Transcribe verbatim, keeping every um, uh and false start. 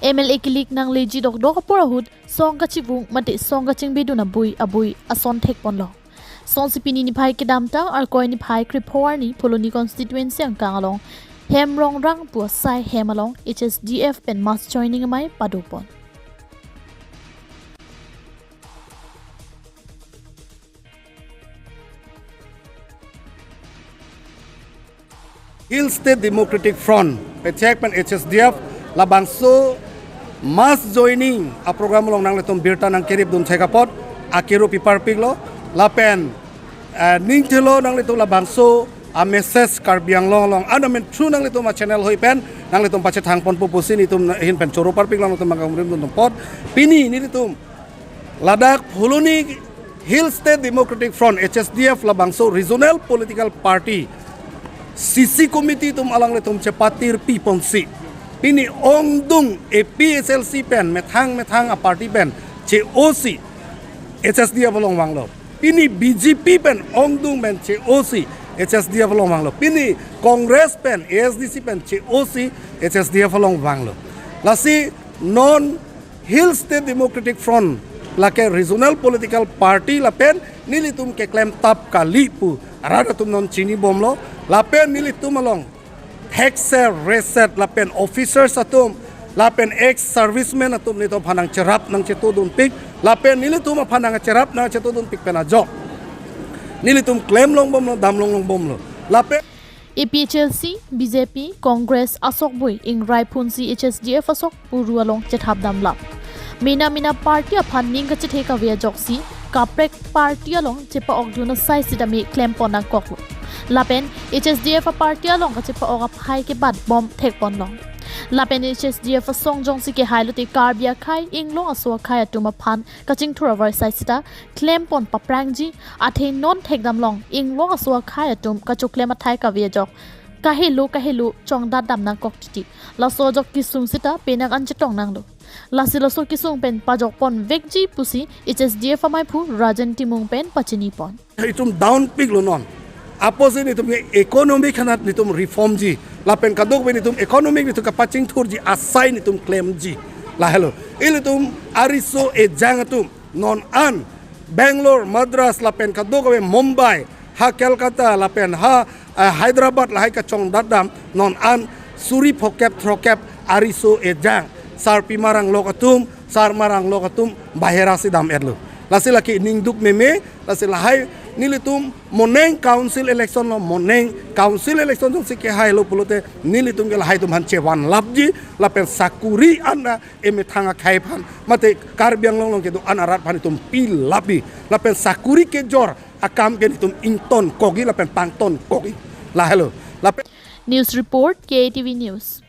M L A kilik nangleji dokdok apor ahut song kachivung mate song kachingbidun abui abui ason thekponlo. Songsi pini niphai kedamtang Arkoi niphai krepho arni Phuloni constituency angkang along Hemrongrang pu asai hem along H S D F pen mass joining amei padopon. Hill State Democratic Front, pechek pen H S D F, labangso mass joining aprogram along nanglitum birta nangkeripdun thek apot, akero piparpiklo, lapen, eh, ningthelo nanglitum labangso amessage Karbi Anglong along, anamen through nanglitum achannel hoi pen, nanglitum pachethangponpo pusi nelitum ahin pen choro parpiklo nanglitum bangkangrimdun apot, pini nelitum ladak Phuloni Hill State Democratic Front, H S D F, labangso regional political party, C C committee atum alanglitum chepatirpiponsi, pini ongdung A P H L C pen, methang methang a party pen che-osi H S D F along vanglo. Pini B J P pen ongdung pen che-osi H S D F along vanglo. Pini Congress pen, A S D C pen che-osi H S D F along vanglo. Lasi non Hill State Democratic Front, lake regional political party lapen nelitum keklemtap kali pu arat atum non chinibomlo, lapen nelitum along thekser reser lapen officers atum lapen ex servicemen atum nelitum aphan nangcherap nangchetodunpik, lapen nelitum aphan nangcherap nangchetodunpik pen ajok nelitum klemlongbomlo, damlonglongbomlo, lapen A P H L C, B J P, Congress asokbui ingrai phunsi H S D F asok puru along chethapdamlap. Mena mena party aphan ning kachethe kave ajoksi kaprek party along chepa-okdun asai sitame klempon nangkoklo. Lapen H S D F a party along kachepa-ok aphai kebatbom thekponlong. Lapen H S D F asong jongsi kehailote Karbi akhei inglong aso akhei atum aphan kachingthur avarsai sita klempon paprangji, athe non thekdamlong inglong aso akhei atum kachoklem athai kave ajok kahelo kahelo chongdatdam nangkok titi. Laso ajok kesung sita penang an chetong nanglo. Lasi laso kesung pen pajokponvekji pusi H S D F ameiphu Rajen Timung pen pachinipon. Itum down piklo non. Apotsi nelitum ke economic hanat nelitum reformji. Lapen kadokave nelitum economic nelitum kapachingthurji asai nelitum klemji. Lahelo. Ilitum ariso ejang atum non an Bangalore, Madras, lapen kadokave Mumbai, ha Kolkata, lapen ha, eh, Hyderabad lahai kachongdatdam non an suri phokep throkep ariso ejang. Sarpi marang lok atum, sar marang lok atum bahera si dam-etlo. Lasi lake ningduk meme, lasi lahai nelitum moning council election lo, moning council election jongsi kehailo pulote nelitum ke lahai atum aphan chevanlapji, lapen sakuri an emethang akhei aphan, mate Karbi Anglong along kedo-an arat aphan itum pilapji, lapen sakuri kejor akam ke nelitum ingtonkokji lapen pangtonkokji. Lahelo. Lapen News report, K A T V News.